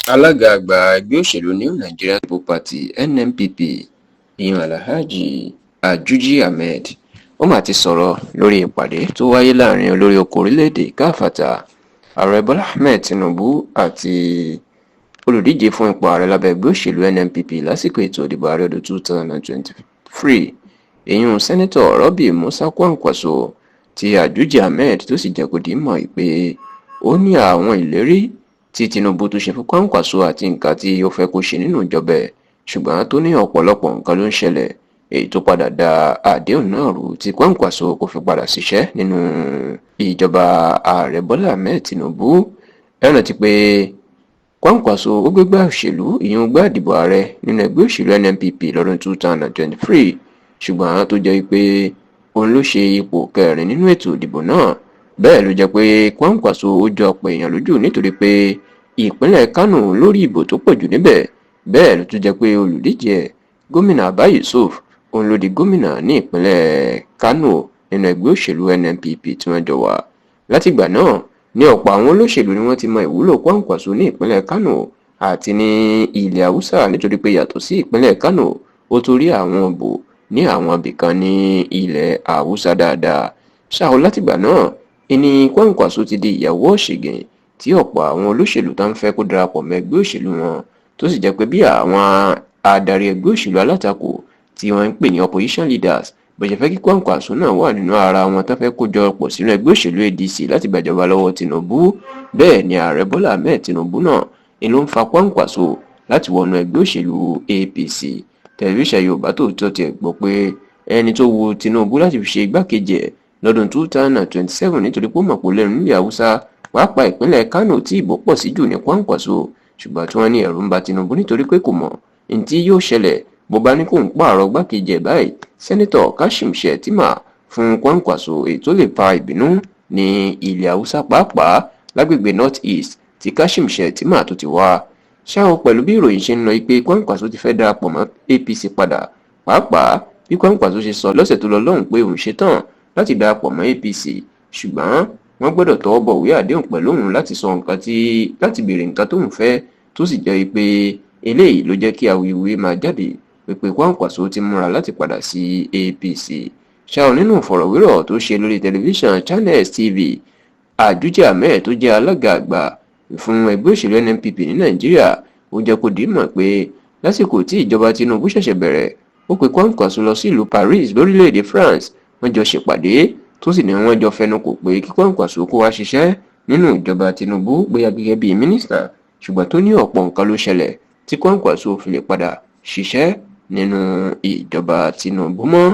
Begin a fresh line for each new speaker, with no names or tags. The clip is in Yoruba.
Alága àgbà ẹgbẹ́ òṣèlú New Nigerian People Party, NNPP, ìyẹn Alhaji Ajuji Ahmed, ó mà ti sọ̀rọ̀ lórí ìpàdé tó wáyé láàrin olórí oko orílẹ̀-èdè káfàtà, Ààrẹ Bọ́lá Ahmed Tinubu, àti olùdíje fún ipò ààrẹ lábẹ́ ẹgbẹ́ òṣèlú NNPP lásìkò ètò ìdìbò ààrẹ ọdún 2023, ìyún Senator Rabiu Musa Kwankwaso, tí Ajuji Ahmed tó sì jẹ́ kó di mọ̀ pé ó ní àwọn ìlérí tí Tinubu tó ṣe fún Kwankwaso àti nǹkan tí ó fẹ́ kó ṣe nínú ìjọba ẹ̀, ṣùgbọ́n tó ní ọ̀pọ̀lọpọ̀ nǹkan ló ń ṣẹlẹ̀ èyí tó padà da àdéhùn náà rú tí Kwankwaso kò fi padà ṣiṣẹ́ nínú ìjọba Ààrẹ Bọ́lá Ahmed Tinubu. Ẹ rántí pé Kwankwaso ó gbégbá òṣèlú, ìyún gbá ìdìbò ààrẹ nínú ẹgbẹ́ òṣèlú NNPP lọ́dún 2023, ṣùgbọ́n tó jẹ́ pé òun ló ṣe ipò kẹrin nínú ètò ìdìbò náà. Bẹ́ẹ̀ ló jẹ́ pé Kwankwaso ó jọ ọ̀pọ̀ èèyàn lójú nítorí pé ìpínlẹ̀ Kánò lórí ìbò tó pọ̀ jù níbẹ̀. Bẹ́ẹ̀ ló tún jẹ́ pé olùdíje ẹ̀, Gómìnà Abba Yusuf, òun ló di gómìnà ní ìpínlẹ̀ Kánò nínú ẹgbẹ́ òṣèlú NNPP tí wọ́n jọ wà. Látìgbà náà ní ọ̀pọ̀ àwọn olóṣèlú ni wọ́n ti mọ ìwúlò Kwankwaso ní ìpínlẹ̀ Kánò àti ní ilẹ̀ Haúsá, nítorí pé yàtọ̀ sí ìpínlẹ̀ Kánò, ó tún rí àwọn ìbò ní àwọn ibìkan ní ilẹ̀ Haúsá dáadáa. Ṣá o, látìgbà náà ìní Kwankwaso ti di ìyàwó ọ̀ṣìngín tí ọ̀pọ̀ àwọn olóṣèlú tó ń fẹ́ kó darapọ̀ mọ́ ẹgbẹ́ òṣèlú wọn, tó sì jẹ́ pé bí àwọn adarí ẹgbẹ́ òṣèlú alátakò tí wọ́n ń pè ní opposition leaders bó ṣe fẹ́ kí Kwankwaso náà wà nínú ara wọn tó fẹ́ kó jọ pọ̀ sínú ẹgbẹ́ òṣèlú ADC láti gbàjọba lọ́wọ́ Tinubu, bẹ́ẹ̀ ni Ààrẹ Bọ́lá Ahmed Tinubu náà ni ló ń fa Kwankwaso láti wọnú ẹgbẹ́ òṣèlú APC. Tẹlifíṣàn Yorùbá Tòótọ́ tiẹ̀ gbọ́ pé ẹni tó wu Tinubu láti fi ṣe igbákejì ẹ̀ lọ́dún 2027, nítorí pé ó mọ̀ pé ó lẹ́nu nílẹ̀ Haúsá, pàápàá ìpínlẹ̀ Kánò tí ìbò pọ̀ sí jù ní Kwankwaso, ṣùgbọ́n tí wọ́n ní ẹ̀rù ń ba Tinubu nítorí pé kò mọ̀ ní tí yóò ṣẹlẹ̀ bó bá ní kóun pààrọ̀ igbákejì ẹ̀ báyìí, Senator Kashim Shettima, fún Kwankwaso, èyí tó lè fa ìbínú ní ilẹ̀ Haúsá, pàápàá lágbègbè North East tí Kashim Shettima tó ti wá. Ṣá o, pẹ̀lú bí ìròyìn ṣe ń lọ pé Kwankwaso ti fẹ́ darapọ̀ mọ́ APC padà, pàápàá bí Kwankwaso ṣe sọ lọ́sẹ̀ tó lọ lọ́hùn pé òun ṣetán láti darapọ̀ mọ́ APC, ṣùgbọ́n wọ́n gbọ́dọ̀ tọwọ́ bọ̀wé àdéhùn pẹ̀lú òun láti sọ nǹkan tí láti béèrè nǹkan tóun fẹ́, tó sì jẹ́ pé eléyìí ló jẹ́ kí awuyewuye máa jáde pé Kwankwaso ti múra láti padà sí APC. Ṣá o, nínú ìfọ̀rọ̀wérọ̀ tó ṣe lórí tẹlifíṣàn Channels TV, Ajuji Ahmed tó jẹ́ alága àgbà fún ẹgbẹ́ òṣèlú NNPP ní Nàìjíríà, ó jẹ́ kó di mọ̀ pé lásìkò tí ìjọba Tinubu ṣẹ̀ṣẹ̀ bẹ̀rẹ̀, ó pe Kwankwaso lọ sí ìlú Paris lórílẹ̀‐èdè France. Wọ́n jọ ṣèpàdé, tó sì ní wọ́n jọ fẹnu kò pé kí Kwankwaso kó wá ṣiṣẹ́ nínú ìjọba Tinubu, bóyá gẹ́gẹ́ bíi mínísítà, ṣùgbọ́n tó ní ọ̀pọ̀ nǹkan ló ṣẹlẹ̀ tí Kwankwaso fi lè padà ṣiṣẹ́ nínú ìjọba Tinubu mọ́.